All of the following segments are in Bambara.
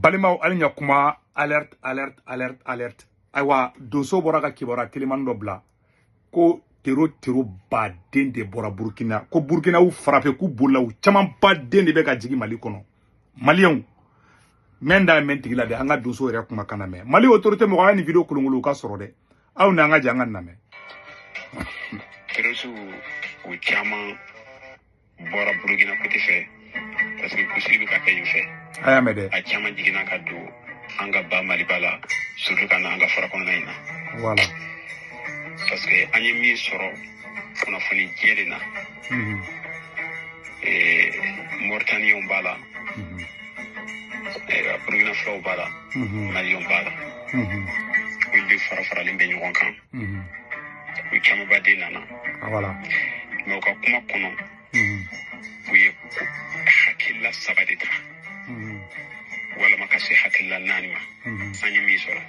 Balimaw, hali ɲa kuma. Alerte, alerte, alerte, alerte. Ayiwa, donso bɔra ka kibaruya telimani dɔ bila ko terro terro baden de bɔra Burukina, ko Burukina y'u frappé, k'u bolila, u caman baden de bɛ ka jigin Mali kɔnɔ. Maliyɛnw, mɛn da mɛn tigi la dɛ. An ka donso yɛrɛ kumakan lamɛn. Mali autorité mɔgɔ y'a nin vidéo kolonkolon, u ka sɔrɔ dɛ. Aw ni an ka jɛ an ka lamɛn. Terroristew, u caman bɔra Burukina côté fɛ parce que gosili bɛ ka kɛ yen fɛ. A y'a mɛn dɛ. A caman jiginna ka don an ka ba Maliba la, surtout ka na an ka fara kɔnɔna in na. Parce que an ye min sɔrɔ kunnafoni jɛlen na, Mauritaniens b'a la, Burukina filaw b'a la, Maliyɛnw b'a la. Olu de fara faralen bɛ ɲɔgɔn kan. U camanba den nana. Mais u ka kuma kɔnɔ, u ye hakilila saba de ta, walama ka se hakilila naani ma. An ye min sɔrɔ,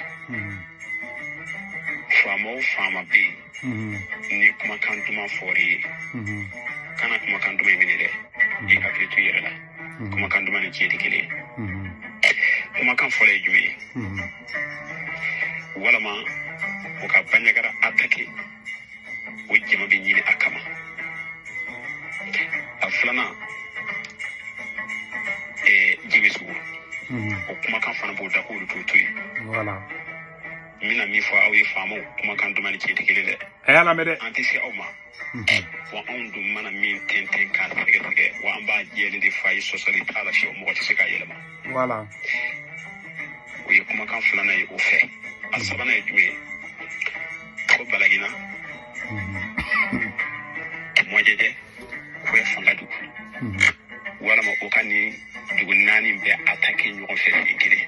faama o faama bɛ yen, ni kumakan duman fɔr'i ye, kana kumakan duman in minɛ dɛ, i hakili to i yɛrɛ la. Kumakan duman ni tiɲɛ tɛ kelen ye. Kumakan fɔlɔ ye jumɛn ye? Walama u ka Banjagara attaqué, o jama bɛ ɲini a kama. A filanan, Jɛmɛsugu, o kumakan fana b'o da k'olu t'o to yen. N bɛna min fɔ aw ye, faamaw, kumakan duman ni tiɲɛ tɛ kelen dɛ. A y'a lamɛn dɛ. An tɛ se aw ma. Wa anw dun mana min tɛntɛn k'a sɛgɛsɛgɛ, wa an b'a jɛlen de f'a ye, sɔsɔli t'a la fiyewu, mɔgɔ tɛ se k'a yɛlɛma. O ye kumakan filanan ye o fɛ. A sabanan ye jumɛn ye? Ko Balagina, Mɔjɛjɛ, Kɔyɛ fanga dugu, walama o ka nin dugu naani bɛɛ attaqué ɲɔgɔn fɛ sen kelen.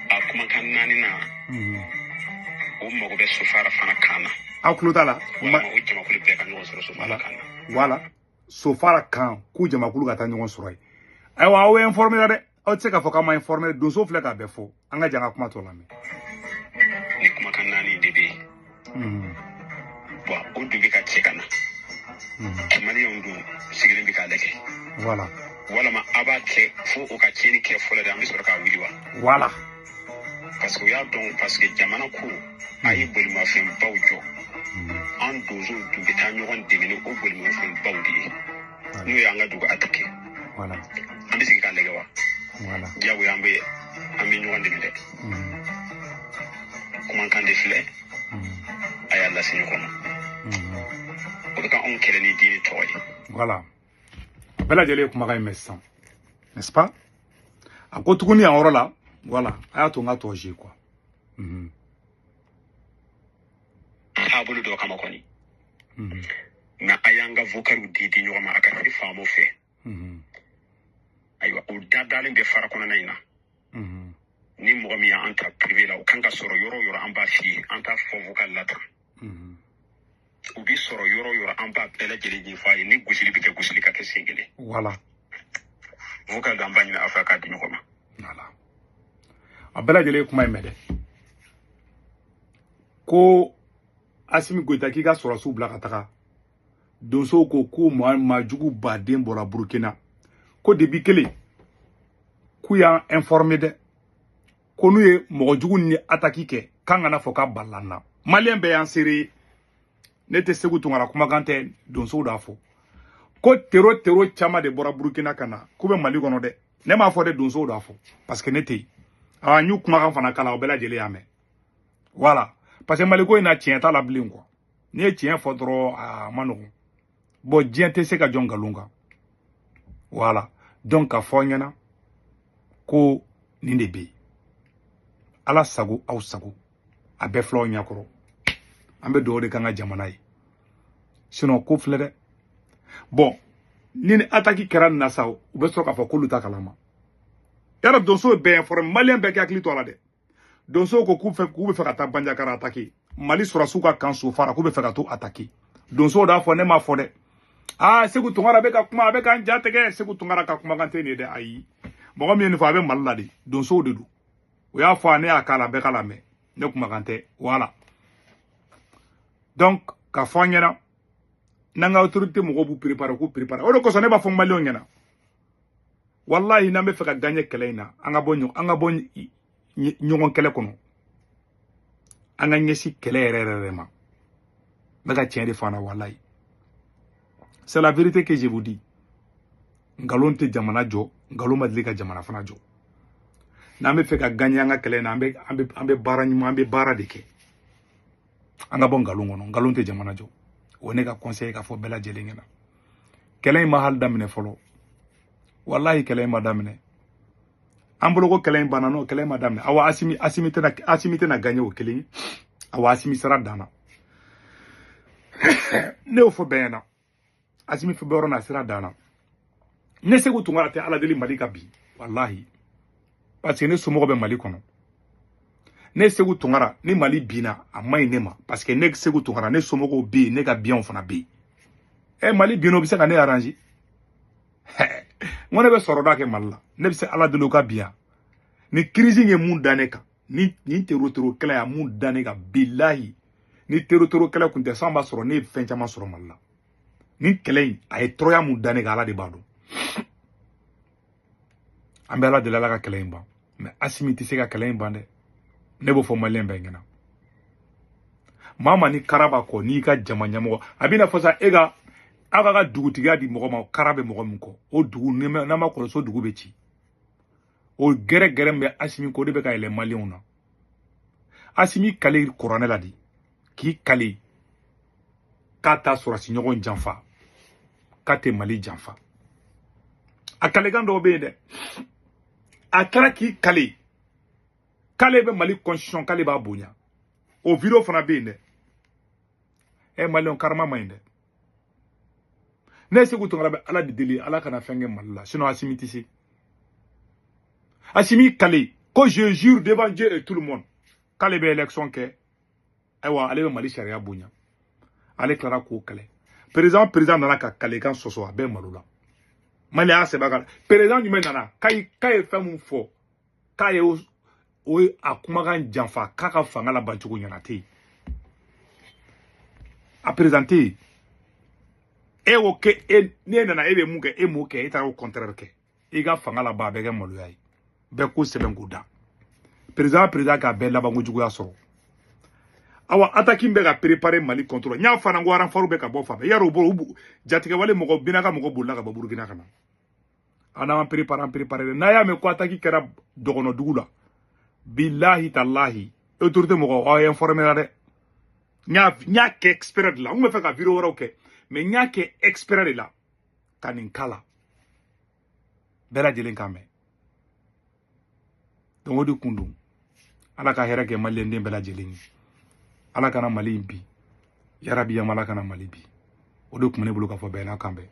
A kumakan naaninan, o mago bɛ Sofara fana kan na. Aw tulo t'a la. Walama o jamakulu bɛɛ ka ɲɔgɔn sɔrɔ Sofara kan na. Voilà, Sofara kan, k'u jamakulu ka taa ɲɔgɔn sɔrɔ yen. Ayiwa, aw ye informé la dɛ. Aw tɛ se k'a fɔ k'aw ma informé. Donso filɛ k'a bɛɛ fɔ. An ka jɛ an ka kuma tɔ lamɛn. Ni kumakan naani de bɛ yen. Wa o dun bɛ ka cɛ ka na. Maliyɛnw dun sigilen bɛ k'a lajɛ. Walama a b'a kɛ fo o ka tiɲɛni kɛ fɔlɔ de, an bɛ sɔrɔ k'a wuli wa? Parce que u y'a dɔn, parce que jamana ko a ye bolimafɛnbaw jɔ. An donsow dun bɛ taa ɲɔgɔn dɛmɛ ni o bolimafɛnbaw de ye, n'o y'an ka dugu attaqué. An bɛ sigi k'a lajɛ wa? Diyagoya an bɛ ɲɔgɔn dɛmɛ dɛ. Kumakan de filɛ, a y'a lase ɲɔgɔn ma. O bɛ ka anw kɛlɛ ni diinɛ tɔgɔ ye. Voilà, bɛɛ lajɛlen ye kumakan in mɛn sisan, n'est-ce pas? A ko tuguni yan yɔrɔ la, voilà, a y'a to n ka tɔ zi quoi. Taabolo dɔ kama kɔni, nka a y'an ka vocaliw di di ɲɔgɔn ma, a ka se faamaw fɛ. Ayiwa, o da dalen bɛ fara kɔnɔna in na. Ni mɔgɔ min y'an ta privé la, o kan ka sɔrɔ yɔrɔ o yɔrɔ, an b'a f'i ye. An t'a fɔ vocal la tan. U bɛ sɔrɔ yɔrɔ o yɔrɔ, an b'a bɛɛ lajɛlen ɲɛfɔ a ye. Ni gosili bɛ kɛ, gosili ka kɛ sen kelen. Vocal dɔ, an b'a ɲini aw fɛ k'a di ɲɔgɔn ma. Voilà, a bɛɛ lajɛlen ye kuma in mɛn dɛ. Ko Asimi Goyita k'i ka sɔrɔsiw bila ka taga. Donsow ko k'u maajugu baden bɔra Burukina, ko depuis kelen k'u y'an informé dɛ, ko n'u ye mɔgɔ jugu ni attaque kɛ, k'an kana fɔ k'a balila na. Maliyɛn bɛɛ y'an seere ye. Ne tɛ Segu Tunkara kumakan tɛ, donsow d'a fɔ ko terro terro caman de bɔra Burukina ka na, k'u bɛ Mali kɔnɔ dɛ. Ne m'a fɔ dɛ, donsow d'a fɔ, parce que ne tɛ yen. Awa, n y'u kumakan fana kala, o bɛɛ lajɛlen y'a mɛn. Voilà, parce que Maliko in na, tiɲɛ t'a la bilen quoi. N'i ye tiɲɛ fɔ dɔrɔn, a ma nɔgɔn. Bon, diɲɛ tɛ se ka jɔ nkalon kan. Voilà, donc k'a fɔ aw ɲɛna ko nin de bɛ yen. Ala sago, aw sago, a bɛɛ filɛ aw ɲɛkɔrɔ. An bɛ dugawu de k'an ka jamana ye, sinon ko filɛ dɛ. Bon, ni attaque kɛra nin na sa, u bɛ sɔrɔ k'a fɔ k'olu ta kalama. Yarɔ, donso bɛɛ informé, maliyɛn bɛɛ k'i hakili to a la dɛ. Donsow ko k'u fɛ, k'u bɛ fɛ ka taa Banjakara attaquer, Mali sɔrɔsiw ka kan Sofara, k'u bɛ fɛ ka to attaquer. Donsow d'a fɔ, ne m'a fɔ dɛ. Aa, Segu Tunkara bɛ ka kuma, a bɛ k'an ja tigɛ. Segu Tunkara ka kumakan tɛ nin ye dɛ. Ayi, mɔgɔ min ye nin fɔ, a bɛ Mali la de. Donsow de don, o y'a fɔ, ne y'a k'a la, bɛɛ k'a lamɛn, ne kumakan tɛ. Voilà, donc k'a fɔ an ɲɛna, n'an ka autorité mɔgɔw b'u préparer, k'u préparer. O de kosɔn ne b'a fɔ maliyɛnw ɲɛna. Wallahi, n'an bɛ fɛ ka gagner kɛlɛ in na, an ka bɔ, an ka bɔ ɲɔgɔn kɛlɛ kɔnɔ, an ka ɲɛsin kɛlɛ yɛrɛ yɛrɛ yɛrɛ ma. N bɛ ka tiɲɛ de fɔ an na. Wallahi, c'est la vérité que je vous dis. Nkalon tɛ jamana jɔ, nkalon ma deli ka jamana fana jɔ. N'an bɛ fɛ ka gagner an ka kɛlɛ in na, an bɛ baara ɲuman, an bɛ baara de kɛ. An ka bɔ nkalon kɔnɔ, nkalon tɛ jamana jɔ. O ye ne ka conseil ka fɔ bɛɛ lajɛlen ɲɛna. Kɛlɛ in ma hali daminɛ fɔlɔ. Wallahi, kɛlɛ in ma daminɛ. An bolo ko kɛlɛ in banna, n'o kɛlɛ in ma daminɛ. Awa, Asimi tɛna gagner, o kelen ye. Awa, Asimi sira danna, ne y'o fɔ bɛɛ ɲɛna. Asimi fɛ bɛ yɔrɔ na, sira danna. Ne Segu Tunkara tɛ Ala deli Mali ka bi, wallahi, parce que ne somɔgɔ bɛ Mali kɔnɔ. Ne Segu Tunkara, ni Mali binna, a man ɲi ne ma, parce que ne Segu Tunkara, ne somɔgɔw bɛ yen, ne ka bienw fana bɛ yen. Ɛ, Mali binna, o bɛ se ka ne arranger? N ko ne bɛ sɔrɔda kɛ Mali la, ne bɛ se Ala deli o ka bi yan. Ni crise ye mun da ne kan, ni nin terro terro kɛlɛ ya mun da ne kan, bilahi, ni terro terro kɛlɛ kun tɛ, san b'a sɔrɔ ne ye fɛn caman sɔrɔ Mali la. Ni kɛlɛ in a ye tɔɔrɔya mun da ne kan, Ala de b'a dɔn. An bɛ Ala deli, Ala ka kɛlɛ in ban. Mais Asimi tɛ se ka kɛlɛ in ban dɛ. Ne b'o fɔ maliyɛn bɛɛ ɲɛna. Maa ma ni kara b'a kɔ, n'i ka jama ɲɛmɔgɔ, a bɛna fɔ sa, e ka aw ka dugutigiya di mɔgɔ ma, kara bɛ mɔgɔ min kɔ, o dugu n'a ma kɔlɔsi, o dugu bɛ ci. O gɛrɛ gɛrɛ min bɛ Asimi kɔ, o de bɛ ka yɛlɛ maliyɛnw na. Asimi kale kuranɛ la de k'i kale k'a t'a sɔrɔsi ɲɔgɔn janfa, k'a tɛ Mali janfa. A kalekan dɔw bɛ yen dɛ, a kɛra k'i kale k'ale bɛ Mali constitution, k'ale b'a bonya. O vidéo fana bɛ yen dɛ. Ɛ, maliyɛnw, karama man ɲi dɛ. Ne Segu Tunkara bɛ Ala de deli, Ala kana fɛn kɛ Mali la, sinon Asimi tɛ se. Asimi kale ko je jure devant Dieu et tout le monde k'ale bɛ élection kɛ. Ayiwa, ale bɛ Mali sariya bonya. Ale tilara k'o kɛlɛ. Président nana ka kalekan sɔsɔ, a bɛɛ malo la. Mali y'a sɛbɛn kan. Président jumɛn nana k'a ye fɛn mun fɔ k'a ye o ye a kumakan janfa, k'a ka fanga laban cogo ɲɛna tɛ yen? A président tɛ yen. E ko ke e ne nana, e bɛ mun kɛ? E m'o kɛ, e taara o contraire kɛ. I ka fanga laban, a bɛ kɛ maloya ye. Bɛɛ ko sɛbɛn k'o da. Président k'a bɛɛ labanko juguya sɔrɔ. Awa, attaque bɛ ka préparer Mali contre. N y'a fana ko renfort bɛ ka bɔ fan bɛɛ. Yarɔ, u bolo jatigɛwale mɔgɔ bina ka mɔgɔ bolila ka bɔ Burukina ka na. An n'an préparer, an préparer. N'a y'a mɛn ko attaque kɛra dɔgɔnɔ dugu la, bilahi talahi, autorité mɔgɔ, aw ye informé la dɛ. N y'a kɛ exprès de la. N kun bɛ fɛ ka vidéo wɛrɛw kɛ, mais n y'a kɛ exprès de la ka nin kala bɛɛ lajɛlen k'a mɛn. Donc o de kun don. Ala ka hɛrɛ kɛ maliyɛnden bɛɛ lajɛlen ye. Ala kana Mali in bi yarabi yama, Ala kana Mali bi. O de kun bɛ ne bolo k'a fɔ bɛɛ n'a kan bɛn.